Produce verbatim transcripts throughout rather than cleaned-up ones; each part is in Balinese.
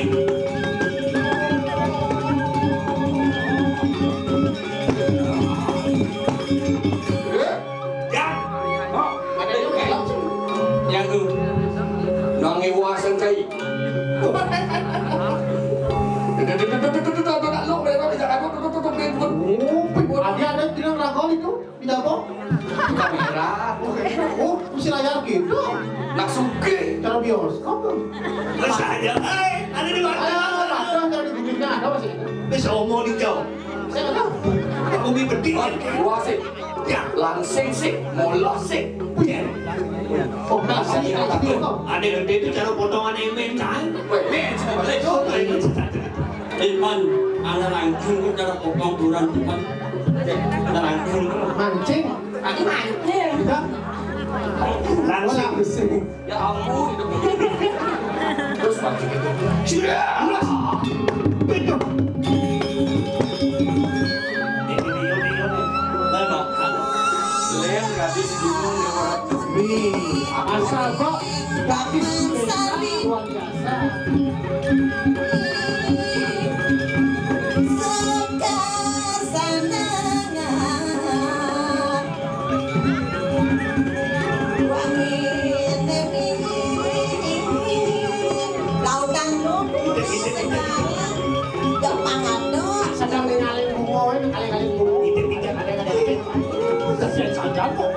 Yang, hah? Ada yang kalah? Yang tu. Nang iwa sangkai. Ada, ada bilang ragol itu. Tidak apa? Kamera. Oh, mesti layar gitu. Nak sugih. Cara bioskop tuh. Terus aja, eh, ada di mana? Ada, ada, ada di bibirnya ada masih itu. Wis omong dijawab. Saya nggak tahu. Bumi pedih. Wah, wah sih. Ya. Langsing sih, molos sih. Iya. Oh, masih ada. Ada gede itu cara potongan emen kan? Weh, men, coba balik. Coba balik. Ipan, ana langkung kok cara potong bulan depan. Ana langkung. Mancing. Aku mancing. Kita langsung. Langsung. Ya ampun, itu. Terus mancing itu. Sudah. Terus. Betul. Ini, ini, ini, ini. Nah, makan. Lem gadis gunung yang orang demi. Asal kok gadis gunung luar biasa. Sedang ngalih bunga, ngalih-ngalih bunga. Kerja saja kok.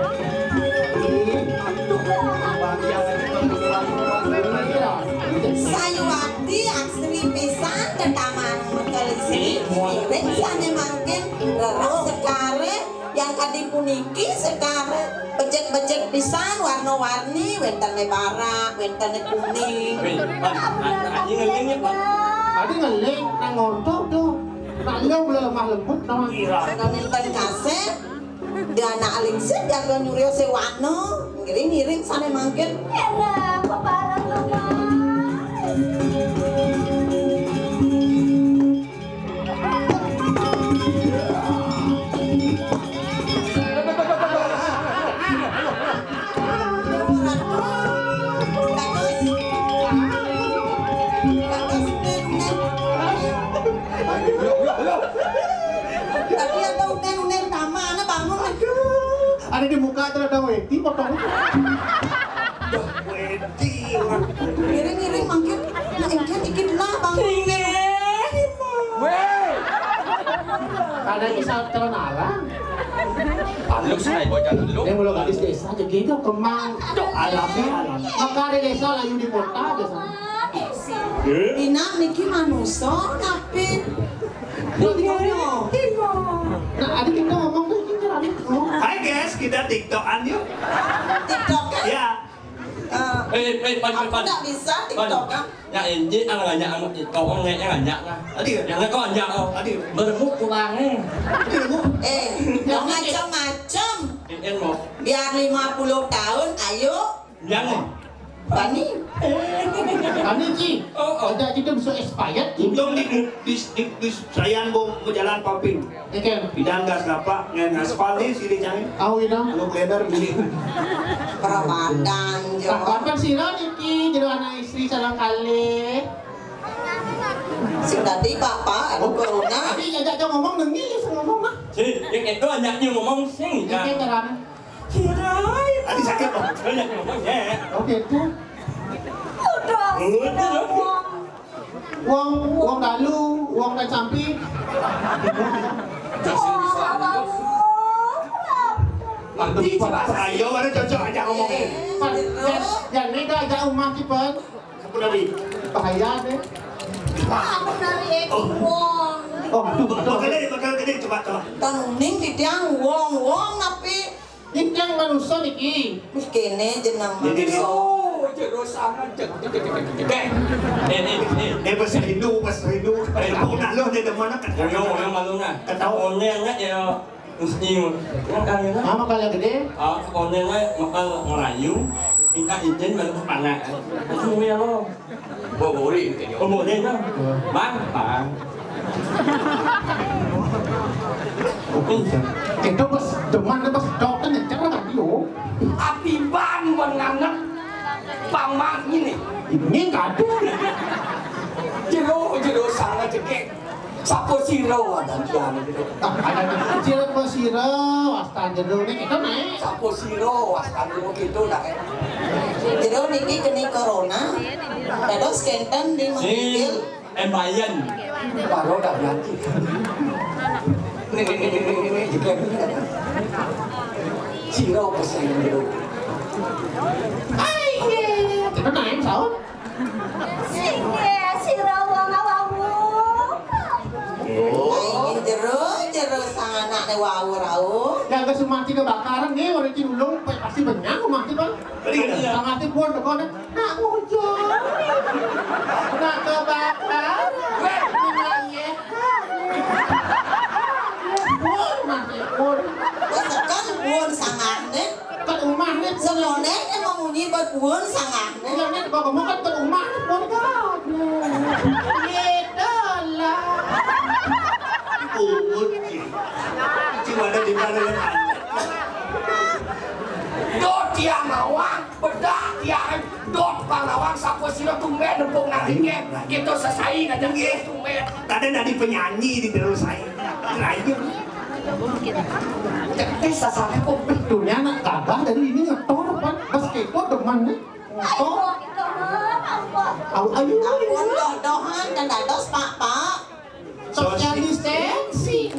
Sayuwati asri pisan tetaman mekelisi, iring sane mangkin leres sekare yang kadi puniki sekare becik-becik pisan warna-warni, wentene barak, wentene kuning. Weh, Pan, Aji ngeling ya, Pan? Adi ngeling, nang ngontok tuh. Nak lu boleh lemah lembut, nang. Iya. Nang minten kasep, dia anak alingsir, dia nyurio sewana. Ngiring-ngiring sane mangkin. Era, kebarang lemah. Tadi ada unen-unen taman, bangun. Ada di muka tuh ada Weti potong. Weti. Ngiring-ngiring mangkin. Nah, engke dikit lah, Bang. Weh. Ada ini saat calon arang. Alus nih, bocah lu. Dia mulu gadis desa aja gitu, kemang. Tuh, alami, alami. Maka ada desa layu di kota desa. Inam niki manusa tapi. Nah, ada kita ngomong tuh, kita ngomong. Hai guys, kita TikTokan yuk. TikTok kan? Ya. Eh, eh, Pan, Pan, Pan. Aku nggak bisa TikTok kan? Ya, enje, ah, nggak nyak, nggak TikTok, nggak, nggak nyak, nggak. Tadi ya? Yang nggak kok nyak, oh. Tadi ya? Beremu pulang, eh. Tadi ya, Bu? Eh, yang macam-macam. Yang mau. Biar lima puluh tahun, ayo. Yang mau. Bani. Bani, Ci. Oh, oh. Ada kita bisa expired, Ci. Untung di, di, di, di, saya mau jalan papin. Ikan. Bidang gas apa? Ngen aspal nih sini cari. Tahu itu? Anu blender beli. Perawatan, jo. Kapan sih lo niki jadi anak istri salang kali? Sing tadi bapak, anu corona. Tapi ngajak ngomong nengi, ngomong lah. Sih, yang itu anaknya ngomong sing. Ini kan. Tadi sakit loh. Banyak ngomong ya. Oke tuh. Udah. Udah. Wong, wong dalu, wong kan sampi. Nanti pas ayo, mana cocok aja ngomongnya. Pan, yang, yang ini dah ajak umah kita. Aku dari bahaya deh. Aku dari Eko Wong. Oh, tuh, tuh. Bakal gede, bakal gede, coba, coba. Tanuning di tiang wong, wong tapi Iki yang manusia niki. Wis kene jeneng manusia. Jero, jero sangat cek, cek, cek, cek, cek. Eh, eh, eh, eh, pas rindu, pas rindu. Eh, aku nak lo dia demen kan. Oyo, oyo malu nah. Ketawa. One nggak ya? Mesti. Makanya. Ah, makanya gede. Ah, one nggak bakal ngerayu. Minta izin baru ke panas. Itu ya lo. Bobori gitu ya. Bobori itu. Bang, bang. Itu pas demen pas dokter ngecer kan yo. Ati bang, bang nganget. Paman ini. Ini nggak ada. Jadi Sapa sira wadan kiane gitu. Sira apa sira wastan jero niki to, Nek? Sapa sira wastan jero gitu nak. Jero niki kena corona. Dados kenten di Sing mangkil. Embayan. Baru dah nanti. Nih, nih, nih, nih, nih, nih, nih, jeblek. Sira apa sing jero? Ai, nggih. Kita main saut. Sing nggih, sira wong awamu. Oh. Ai, jero, jero sang anakne wau rauh. Yang ke Sumarti kebakaran nih, orang Cilulung, pasti banyak Sumarti, Bang. Iya. Sumarti pun, kok nak ngujur. Nak kebakaran. Nak ye. Pun, Mas, pun. Wes tekan pun sangahne. Ket umahne. Semone emang munyi buat pun sangahne. Iya, nek kok kamu kan ket umahne pun kan. Gitu lah. Puput, Ci. Cuma ada di mana ya? Dot tiang awang, bedak tiang dot pangawang, sapa sira tumben nempung nang ringkeh. Kita sesai kadang nggih tumben. Tadi dari penyanyi di terus saya. Rayu. Cetis sasane kok. Dunia anak gagah dari ini ngetor, Pak. Bas kepo demen nih. Ngetor. Ayo, ayo, ayo. Ampun, doh-dohan, kan dados, Pak, Pak. Social distancing.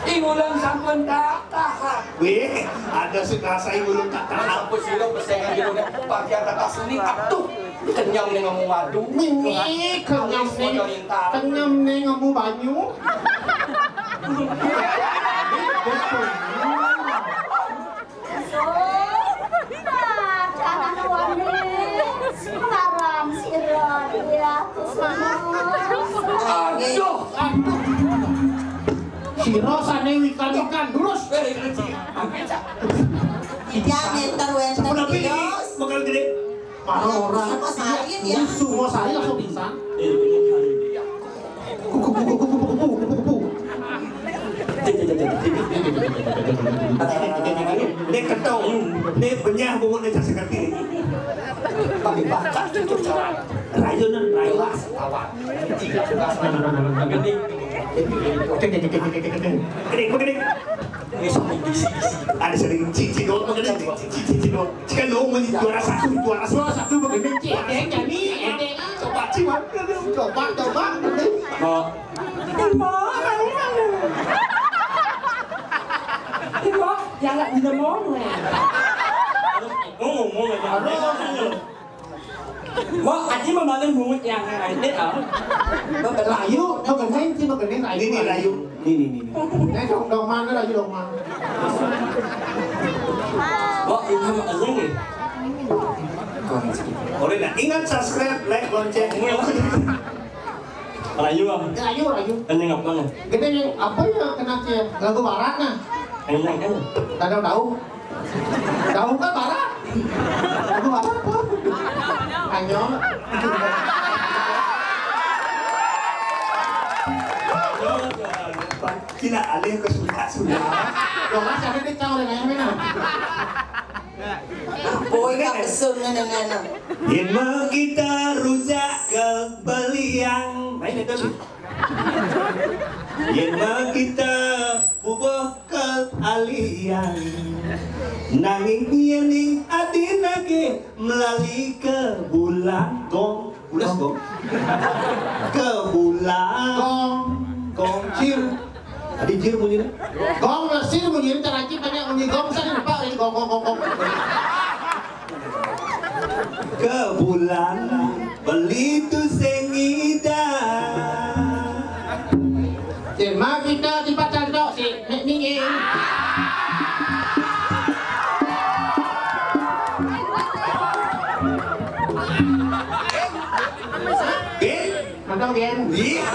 Ing ulang sampun tak tahan. Wih, ada sing rasa ing ulang tak tahan. Apa sih lo pesengan di udah pakaian atas ini? Aduh, kenyang nih ngomong madu. Ini kenyang nih, kenyang nih ngomong banyu. Nah, jangan wani. Ngaran sira ya, Kusuma. Aduh, aduh. Sira sane wikan-wikan, durus. Ya, ngenter wenten. Sampun api, tios. Bakal gede. Mara ora. Mas Arin ya. Musuh Mas Arin langsung pingsan. Kupu, kupu, kupu. Ini ketau, ini benyah bungut ini seperti ini. Pakai bakat itu cara. Rayunan, rayuan. Lawan. Tidak suka sama. Begini. Begini, begini. Ini sampai bisi-bisi. Ada sering cici dong, begini, cici, cici dong. Jika lo mau juara satu, juara satu, juara satu begini, Ci, ada yang nyanyi, ada yang coba, Ci, Wan. Coba, coba. Oh. Tembok, tembok. Tembok, jangan tembok, ya. Ngomong, ngomong, ngomong. Wah, aji membangun bungut yang lain deh, ah. Rayu, begeneng sih, begeneng rayu. Ini rayu. Ini, ini, ini. Ini dong, dong mana rayu, dong mana? Wah, ini mah enyeng nih. Boleh, nah, ingat subscribe, like, lonceng. Rayu, ah. Rayu, rayu. Enyeng apa nih? Gede yang apa ya, kena cia? Lagu barat, nah. Enyeng, enyeng. Tahu, tahu. Tahu kan marah? Aku marah apa? Anyong. Cina alih ke Sunda, Sunda. Loh, Mas, ada di cang oleh nanya mana? Boy, Kak Besun, nene, nene. Yen mau kita rujak ke Beliang. Main itu. Yen mau kita bubuh ke Alian. Nanging yen ning adina ke melali ke bulan gong. Ulas gong. Ke bulan. Gong. Gong. Sir. Tadi jir bunyinya. Gong lah sir bunyinya, terakhir banyak bunyi gong, saya lupa ini gong, gong, gong, gong. Ke bulan beli tu sing ngidang. Yen mah kita di pacan tok sih, nek ningin. Bin? Mantap, Gen. Iya.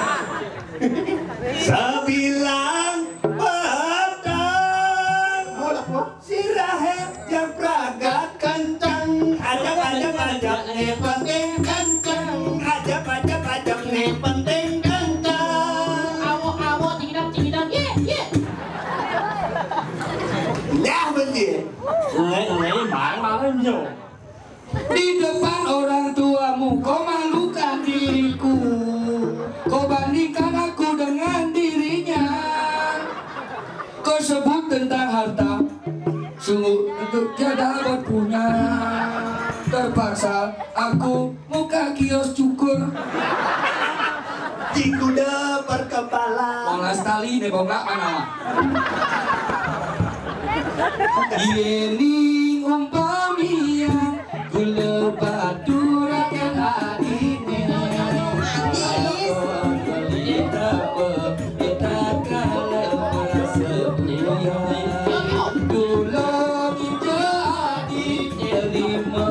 Sebilang petang. Bola, bola. Sirahe jam pragat kenceng, ajab, ajab, ajab, ne penting kenceng, ajab, ajab, ajab, ne penting kenceng. Awo, awo, cingidam, cingidam, ye, ye. Dah benci. Ngai, ngai, mang, mang, yo. Di depan orang Kau malukan diriku, kau bandingkan aku dengan dirinya. Kau sebut tentang harta, sungguh untuk tiada berpunya. Terpaksa aku muka kios cukur. Di kuda berkepala. Molas tali ne bongak mana? Yeni umpamian gula batu rakan adine. Kita kalau merasa punya dulu kita adik terima.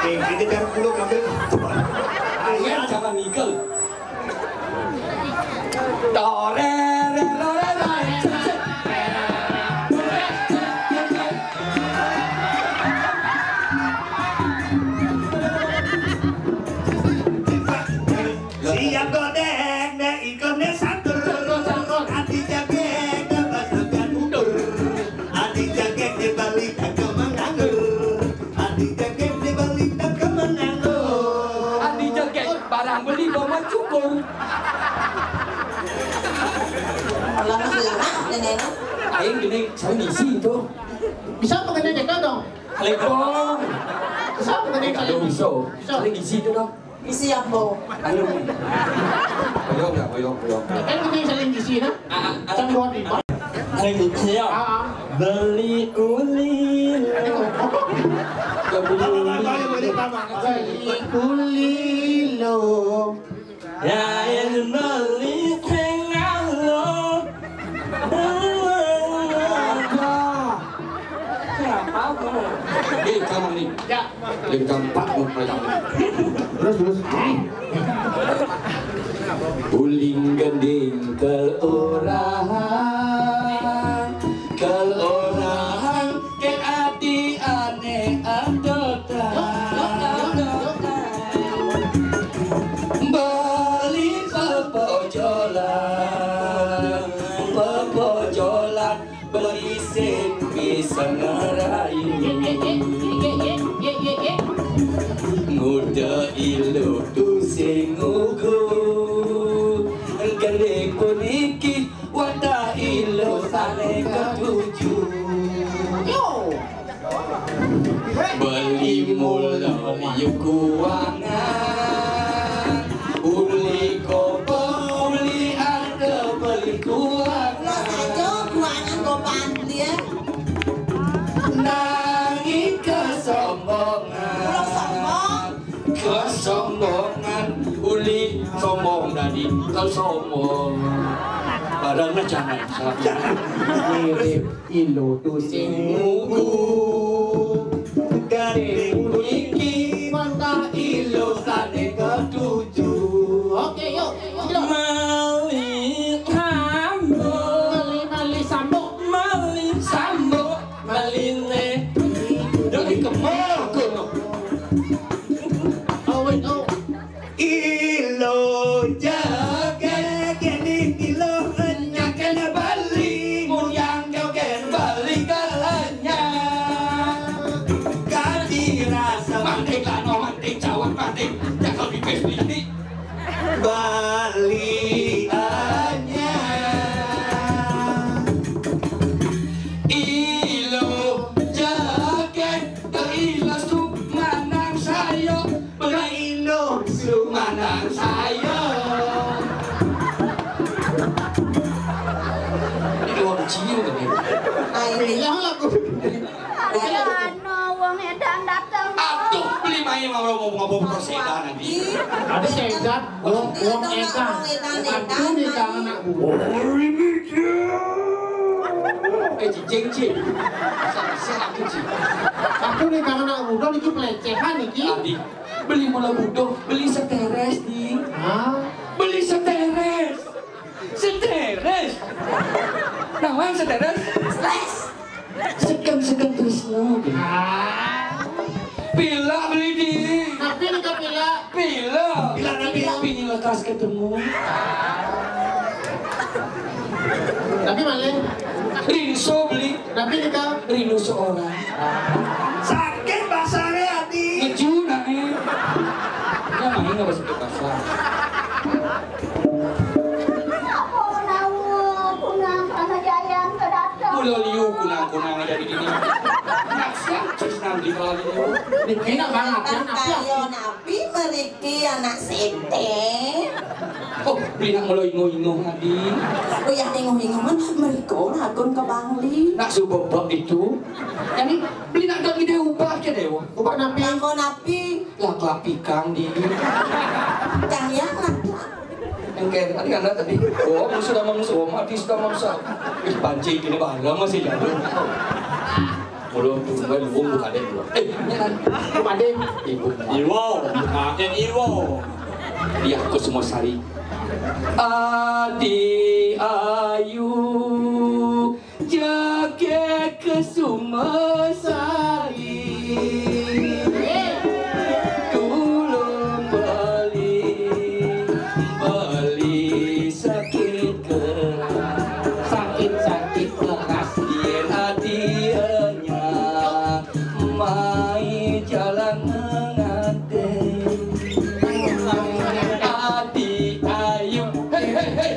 Eh, kita cara pulau kami. Ayah jangan mikir. Siap godek, nek ikone santur. Adi jagek, nek basagan mundur. Adi jagek, nek balik, tak kemang nganggur. Adi jagek, nek balik, tak kemang nganggur. Adi jagek, barang beli bawa cukur. Lama lama, nenek. Aing gini, saya ngisi itu. Bisa apa kena jaga dong? Assalamualaikum. Bisa apa kena jaga? Aduh, bisa. Bisa. Saya ngisi itu dong. Isi apa? Anu. Boyong ya, boyong, boyong. Kan kita yang saling isi, nah. Ah, ah, ah. Kan buat lima. Saya ngisi ya. Ah, ah. Beli uli. Beli uli. Beli uli lo. Ya, yang beli tengah lo. Apa? Kenapa? Ini kamu nih. Ya. Yang keempat, mau mulai kamu. Terus, terus. Uling gending kelurahan, kelurahan, ke ati ane adotan. Beli pepojolan, pepojolan. Berisik bisa ngerayu. Nguda ilu tu sing ngugu. Gede puniki wantah ilu sane ketuju. Beli mula liu kuangan. Uli kopo, uli arte, beli kuangan. Kula saja kuangan kopan dia. Nanging kesombongan. Kula sombong. Kesombongan, uli sombong dadi kesombong. Padahal jangan, jangan. Mirip ilu tu sing ngugu. Gandeng puniki wantah ilu sane ketuju. Oke, yuk. Mali sambok. Mali, mali sambok. Mali sambok. Maline. Dadi kemol kono. Oh, wait, oh. Ilo jagat kene ilo nyaken bali, munyang jogen bali kalanya. Kati rasa mantik lano, mantik cawan, mantik cakal pipis, mantik bali anyar. Ilo jagat, ilo sumanang sayo. Bailu sumanang sayo. Ini wong ciu tadi. Ayo. Iya, lagu. Ayo, anu, wong edan dateng. Aduh, beli main mau mau mau mau setan nanti. Ada setan, wong, wong edan. Wong edan, edan, anak buah. Cing, cing. Salah aku, cing. Aku nih, karena anak muda niki pelecehan niki. Adi, beli mula budo, beli seteres, di. Hah? Beli seteres. Seteres. Nawang seteres. Stres. Segan-segan terus no. Ah. Pila beli, di. Tapi nih, Kak, pila. Pila. Pila nanti. Pila kas ketemu. Tapi malah. Rinso beli. Tapi nih, Kak. Rindu seorang. Sakit basahnya, Adi. Ngeju, nak, eh. Ya, main nggak sakit basah. Apa menawa kunang kerana jayan ke datang? Mula liu kunang-kunang jadi dini. Nak siap, terus nanti kalau liu. Niki nak banget, ya, nak siap. Kaya napi meriki anak sete? Oh, beli nak mula inguh-inguh tadi. Oh, ya, inguh-inguh, man. Mereka lagun ke Bangli. Nak subuh bab itu. Jadi, beli nak dot ide ubah ke dewa. Ubah napi? Lagu napi? Lah, kelapikang di. Kang yang lah. Engke, tadi kan tadi. Oh, sudah mangsa, mati sudah mangsa. Ih, pancing kini bala masih jauh. Belum tunggu, belum buka deh, belum. Eh, ini kan. Belum ada. Ibu. Iwo, bukan Iwo. Dia aku semua sari. Adi Ayu. Jagat Kesuma Sari. Tulung beli, beli sakit keras. Sakit-sakit keras. Yen adianya mai jalan ngate. Adi Ayu. Hei, hei, hei.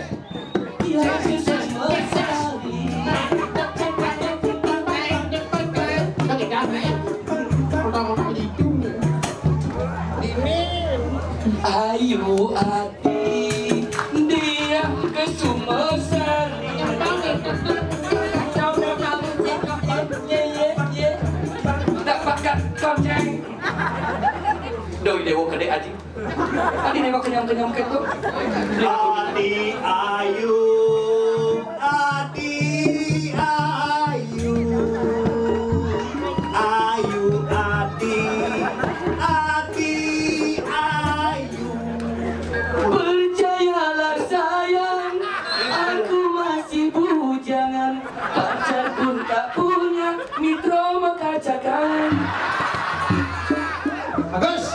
Ayu ati diam ke Sumosari. Ye, ye, ye. Tak pakat konceng. Doi dewa kedek aji. Adi ni kenyang-kenyang ketu. Adi Ayu, Adi Ayu, Ayu Adi, Adi Ayu. Percayalah sayang, aku masih bujangan. Pacar pun tak punya, mitra makacakan. Bagus.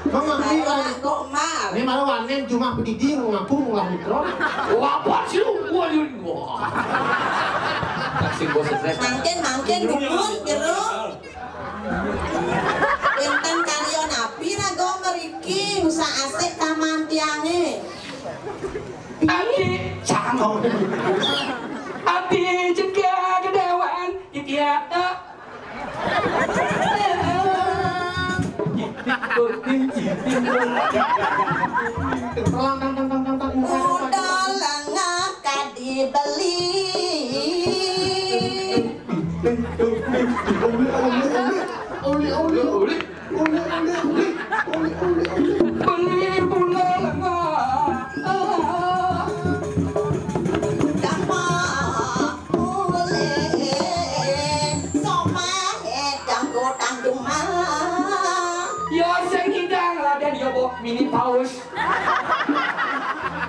Mama, ini Anak lah. Komar. Ini malah wanen cuma pedidi ngaku lah mikro. Wah, apa sih lu? Wah, lu, wah. Taksi bos stres. Mangkin, mangkin, dumun, jeruk. Pinten karya napi raga mriki, usah asik taman tiange. Ati cang. Ati jega gedewan, itia. Udah lengah kadi beli. Oli, oli, oli, oli. Oli, oli, oli. Oli, oli, oli. Beli pula lengah. Tambah. Boleh, somah, eh, dangdut, dangdung, mah. Yo, sing ngidang Raden Yobo, mini paus.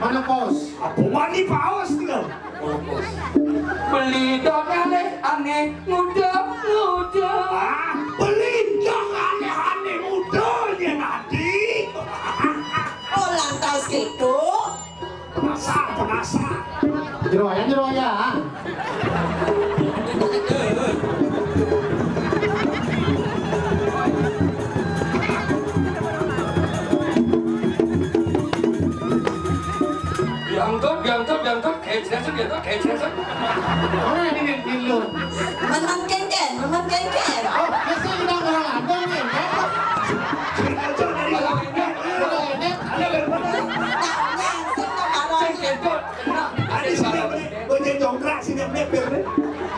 Mana paus? Apa mani paus tu? Mana paus? Beli dok aneh, aneh, muda, muda. Ah, beli dok aneh, aneh, muda, ya, nanti. Oh, lantas gitu. Penasa, penasa. Jero ya, jero ya. Diangkat, diangkat, diangkat. Kayak Jason, diangkat, kayak Jason. Mana ini, ini, ini? Memang kengken, memang kengken. Oh, ya sih, udah orang ada nih. Ada berapa? Tanya, sing tak parah. Sing kejut. Ada sini, bocah jongkrak sini, mepir nih.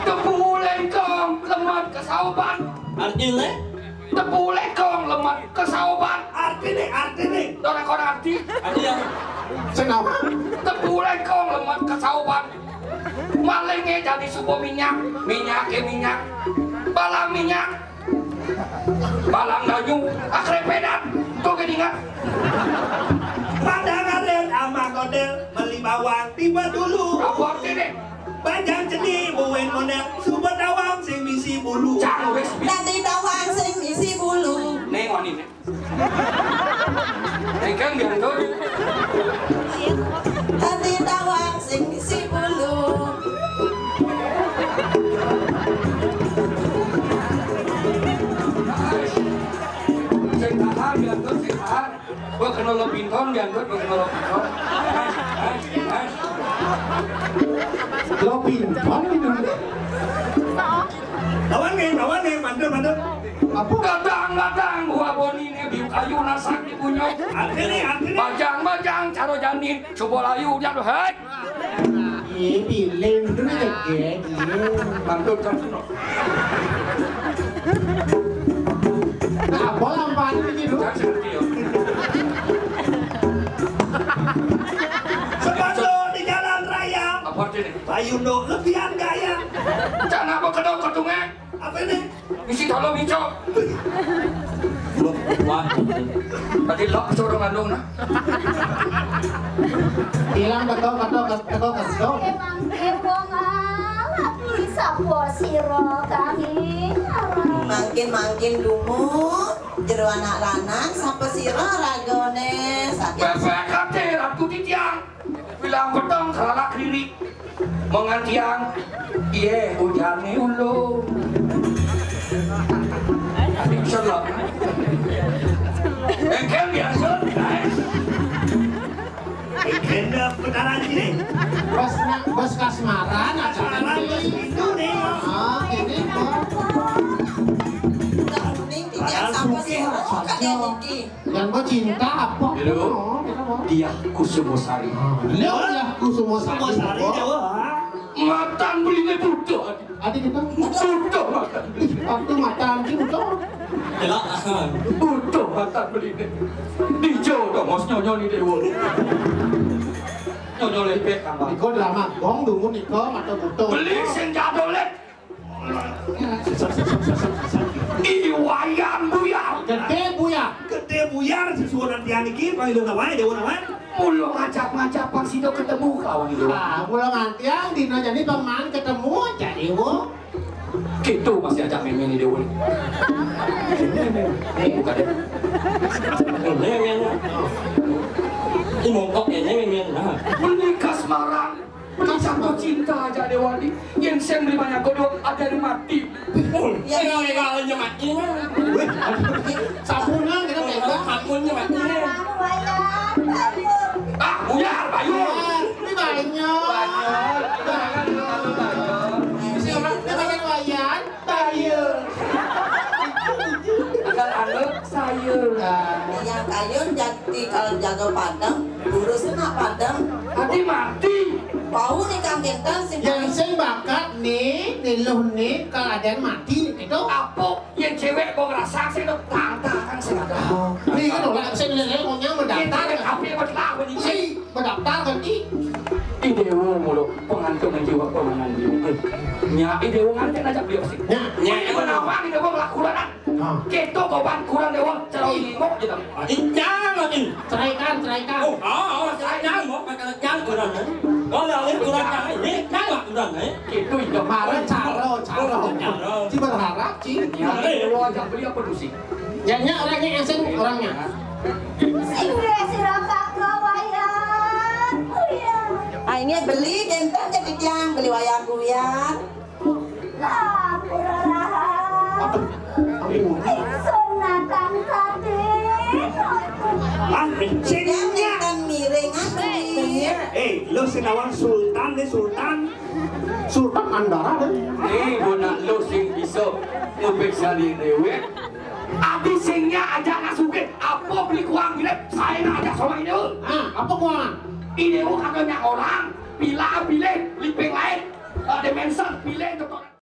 Tebu lengkong, lemat kesauban. Artinya? Tebu lengkong, lemat kesauban. Arti nih, arti nih. Orang-orang arti. Arti yang? Sing apa? Tebu lengkong, lemat kesauban. Malingnya jadi subo minyak, minyak ke minyak, balang minyak, balang banyu, akrepedan, tuh gini ingat. Pada ngalir ama kodel, beli bawang tiba dulu. Apa artinya? Bajang cedih, buin model, subo tawang sing bisi bulu. Cang, wes, nanti tawang sing bisi bulu. Nih, wani, nih. Engkang diantur. Hati tawang sing isi bulu. Sing tahan, diantur, sing tahan. Gua kena lo pinton, diantur, gua kena lo pinton. Lo pinton, diantur. Lawan nih, lawan nih, mantul, mantul. Apa? Datang, datang, gua boni nih, biu kayu nasak di punyok. Arti nih, arti nih. Bajang, bajang, caro jani, coba layu, dia tuh, hei. Iya, biling tuh nih, ya, iya. Mantul, kan? Nah, apa lampaan ini, Dok? Kan seperti itu. Sepatu di jalan raya. Apa artinya? Payundo lebihan gaya. Jangan apa kedok, kedungnya. Apa ini? Isi tolong hijau. Wah. Tadi lok suruh ngandung nah. Hilang betul, betul, betul, betul. Emang kebong alat bisa posiro kami. Mangkin-mangkin dumu, jero anak lanang, sapa sira ragane, sakit. Bebek kate ratu titiang. Bilang peteng, keralak diri. Mengantiang, iye, ujarne ulun. Adik selok. Engkel biasa, guys. Engkel dah putaran sini. Bos na-, bos kasmaran, kasmaran, bos itu nih. Oh, ini kok. Udah kuning, tinggal sama si Roro, kadang niki. Yang mau cinta apa? Gitu. Oh, gitu, oh. Diah Kusumosari. Lo Diah Kusumosari. Kusumosari, Jawa. Matan beline butuh. Adi kita? Butuh matan. Waktu matan ki butuh. Jelas. Butuh matan beline. Dijo dong, mos nyonyo ni dewa. Nyonyo lepek tambah. Iko drama gong dulu niko mata butuh. Beli sing jadul, Lek. Iwayan buyar. Gede buyar. Gede buyar sesuunan tiang niki, panggil nawa, dewa nawa. Mula ngajak-ngajak pang sida ketemu kawan itu. Ah, mula ngantiang dina jani paman ketemu jadi wo. Gitu masih ajak meme ni dewa. Eh, bukan deh. Ini meme. Ini mongkok ini meme. Nah. Menikah Semarang. Jatuh cinta aja Dewadi. Yang saya beli banyak kodo ada yang mati. Oh, ya, ya, ya, ya, mati. Sapunan kita pegang. Sapunnya mati. Ah, buyar, bayur. Ini banyak. Banyak. Jangan terlalu banyak. Si orang kita kan wayan. Sayur. Akal anu sayur. Minyak kayun jati kalau jaga padang, lurus nak padang. Hati mati. Bau nih kang kinten sing. Yang sing bakat nih, niluh nih, kalau ada yang mati nih, gitu. Apa yang cewek mau ngerasa sih, dok? Tang, tang, sing ada. Nih kan orang sing lele maunya mendaftar. Apa yang bertahan ini? Mendaftar kan, Ki? Idewo mulu pengantin jiwa pemenang ini. Nya idewo nganten aja beliau sih. Nya, nya. Ini menawang idewo ngelakuran. Ah. Kita korban kurang dewa, cara ilmu gitu. Adi, nya lagi. Ceraikan, ceraikan. Oh, oh, oh, ceraikan, mau pakai nya kurang, eh. Oh, ya, ini kurang, nya, ini nya lah kurang, eh. Itu itu. Kemarin caro, caro. Oh, caro. Ci berharap, Ci. Ya, idewo aja beliau pedusi. Nya, nya orangnya esen orangnya. Singgih sira kaka wayan kuyan. Ah, ini beli kinten jadi tiang, beli wayan kuyan. Lah, kurarahan. Apa? Ingsun natang tadi. Ah, sing nya. Kan miring, ah, miring. Eh, lo sing nawang sultan nih, sultan. Sultan Andara deh. Nih, guna lo sing bisa ngupik sali dewek. Adi sing nya aja nak sugih, apa beli kuang gini, saya nak aja sama ini. Ah, apa kuang? Ini kagak nyak orang, pila pilih, liping lain, eh, dimension, pilih, dokter.